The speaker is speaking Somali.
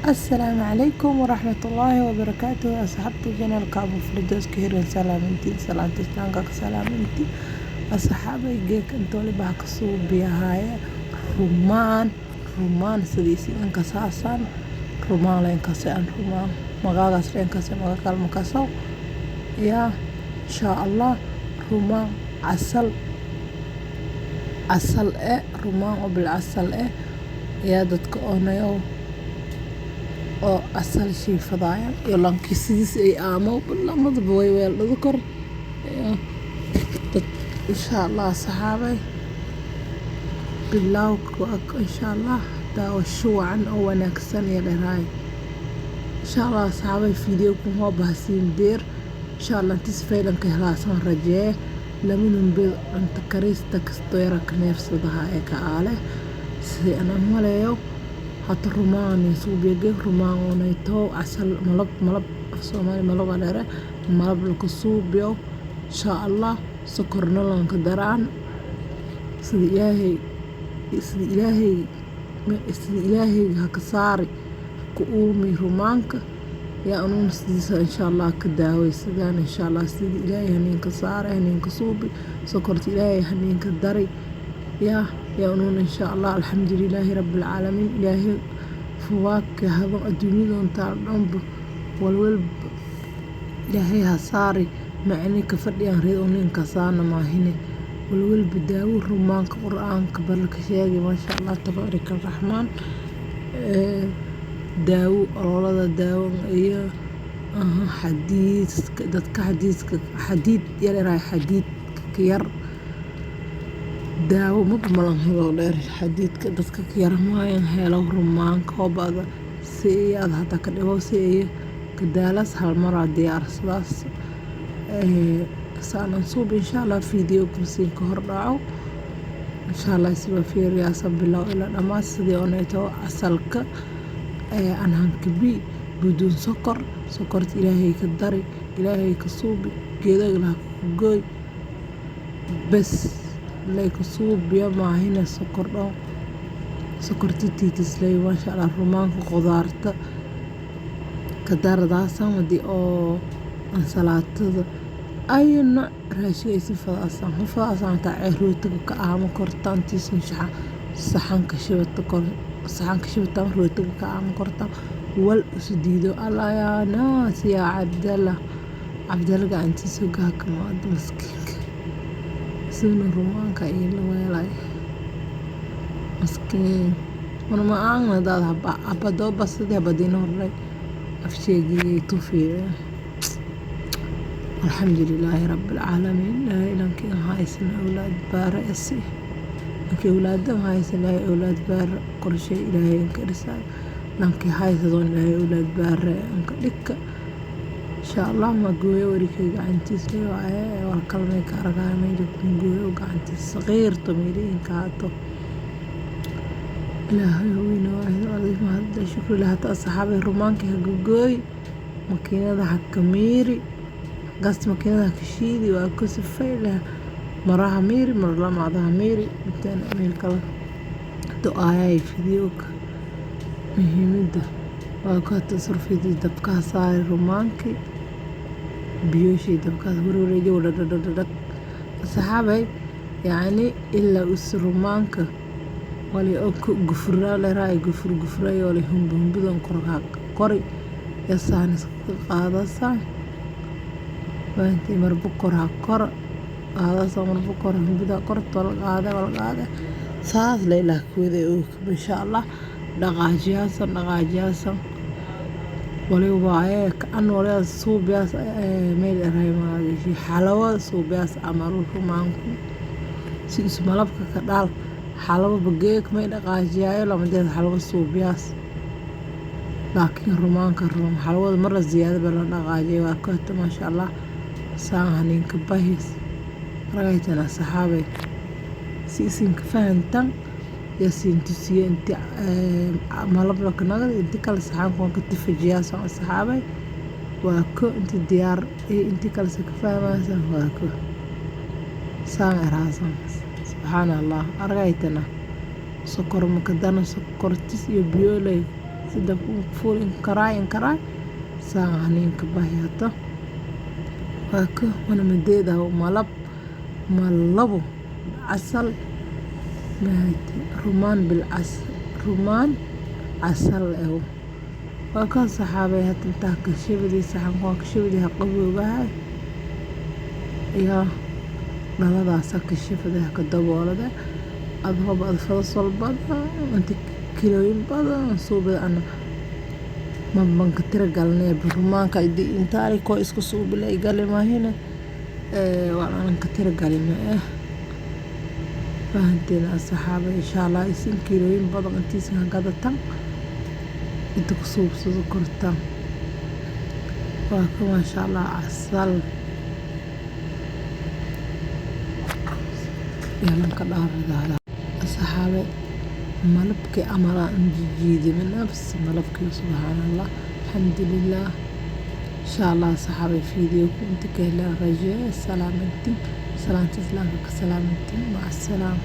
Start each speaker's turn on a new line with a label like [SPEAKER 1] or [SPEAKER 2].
[SPEAKER 1] Asalaamu calaykum waraxmatullaahi wabarakaatuh. Asxaabta channelka Abu Firdowska hiran, salaamantiin, salaanta islaamka ka salaamantiin. Asxaabay, geedka intooli baa ka suubiyahaye rumaan. Rumaan sidiisi inka saasaan rumaan leen kase, an rumaan magaagaas leen kase, maga kale ma kasaw yaa. Insha Allah rumaan casal casal eh, rumaan oo bil casal eh yaa. Dadka oonayow oo asal shiifadaaya iyo lankii sidiis ay aamo lamadaba way weeldhado kor dad. Insha Allah asxaabay, bilowga insha Allah daawasho wacan oo wanaagsan iyo dheeraay. Insha Allah asxaabay, video kun hoo bahasiin deer. Insha Allah intis faylan ka helaasan rajee. Lamadun beel cunto karista kastoo yara ka neefsadaha ee ka aale sidii aan maleeyo. Hata rumaan suubiyage, rumaan oonayto casal, malab, malab af Soomaali malab aa dheere, malab laku suubiyo. Insha Allah sokorna lanka daraan. Sida Ilaahay, sida Ilaahay, sida Ilaahay ha ka saari ku uumi rumaanka yaa anuun sidiisa insha Allah ka daaway sidaan. Insha Allah sida Ilaahay haniinka saaray, haniinka suubi, sokorta Ilaahay haniinka daray yaa yaa anuun. Insha Allah, alxamdulilaahi rabbil caalamiin. Ilaahay fawaakihado adduunyadan taal dhanba walwalba Ilaahay ha saari macni ka fadhiyaan reed uninka saana maahine. Walwalba daawo rumaanka Qur-aanka balka sheegay, maasha Allah, tabaaraka raxmaan. Daawo ololada, daawo iyo xadiiska dadka xadiiska xadiid yareerahay, xadiidka ka yar daawo maba malan helo dheer. Xadiidka dadka ka yar maayan helo rumaanka hoobada si aad hata ka dhigo si ay kadaalas hal mar aa diyaarsadaas saanan suub. Insha Allah video kursiin ka hor dhaco. Insha Allah siba fiiriyaasa bilow ilaa dhammaad sidii oonayto asalka aan hankabi buduun sokor, sokorta Ilaahay ka dari, Ilaahay ka suubi, geedaha ilaah ku gooy bes lay ka suubiya maahine. Sokor dhan sokorta tiitis lay, maasha Allah. Rumaanka khudaarta ka daradaasan hadii oo ansalaatada ayu nooc raashin ay si fadaasan fadaasan hataa rootiga ka aamo kortaan tiisin shaxa saxanka shibata kor, saxanka shibata rootiga ka aamo kortaan wal isu diido. Allah yaa naas yaa Cabdalla, Cabdalla gacantiisa gaaka maad maskiinka isaguna rumaanka iyo la weelay maskiin mana ma aan hadaad habadoo basadii habadiina horey afsheegiyey tufiye. Alxamdulilaahi rabbil caalamiin. Ilaahay ilankii haysan awlaad baara esi, lankii awlaada haysan Ilaahay awlaad baara qorshe Ilaahay inka dhisaay, lankii haysadoon Ilaahay awlaad baara inka dhigka. Insha Allah ma gooyo warikay gacantiis le waaye wal kalmay ka aragaya meesha ku gooyo gacantiis saqiirto meeli inka haato. Ilaahay weyne waaxid adiga mahad shukri lah. Hata asxaabay, rumaankii ha gogooy, makiinada ha ka miiri, gasta makiinada ha ka shiidi, waa ku sifay leh maraha miiri, mar lamaadaha miiri intaan meel kale do-aayay fiidiyowga muhiimada waa ku hata surfidii dabkaha saari rumaankii biyooshii dabkaas warwareejiyo dhadhadhadhadhag. Asxaabay, yacni ilaa us rumaanka wali oo gufura leerahay, gufur gufuray wali humbo humbadan korka kori yasaan iska qaadasa fahantii. Marba kor ha kor qaadasa, marba kor humbada korto la qaada wala qaada saas la ilaa kuwada oo. Insha Allah dhaqaajiyaasan dhaqaajiyaasan wali waaye an wali suubiyaas meel erahay magaciisi xalawo suubiyaas ama rumaanku si is malabka ka dhaal xalawo bageek may dhaqaajiyaayo lamadeed xalawo suubiyaas. Laakiin rumaanka rum xalwada mar la ziyaado ba la dhaqaajiyay. Waa ka maasha Allah saan haninka bahis ragaytana. Saxaabay, si isinka fahantan yasiin tusiye inti malab la kanagada inti kale saxanka waan ka tifajiyaa. Saxaabay, waa ko inti diyaar inti kale se ka fahmaysa waa ko saan eraasan. Subxaana Allah, aragaytana sokor makadana, sokortis iyo biyo lay. Si dabka fuul inkaraay inkaraay saan haniinka bahi hada. Waa ka wana madeeda malab malabo casal rumaan bilcas rumaan casal eh. Waa ka saxaabay hada intaa ka shibidi saxan waa ka shibidi qaboobahay iyo dhaladaas ka shibidi ka daboolada adhoob adfada solbada inta kilooyin badan suubida ana mabanka tira galnay rumaanka intaari ko isku suubilay galimahine ee waan ka tira galime eh. Fahanteen asxaabay? Insha Allah isin kilooyin badan intiisa gadatan inta ku suubsado kortaan. Waa ka maasha Allah casal yalanka dhaarada asxaabe malabkii amala injijiidime nafs malabkii. Subxaan Allah, alxamdulilah. Insha Allah saxaabay fiidiyowku inta ka heleen rajee. Salaamantiin, salaanta islaamka ka salaamantiin. Maca assalaama.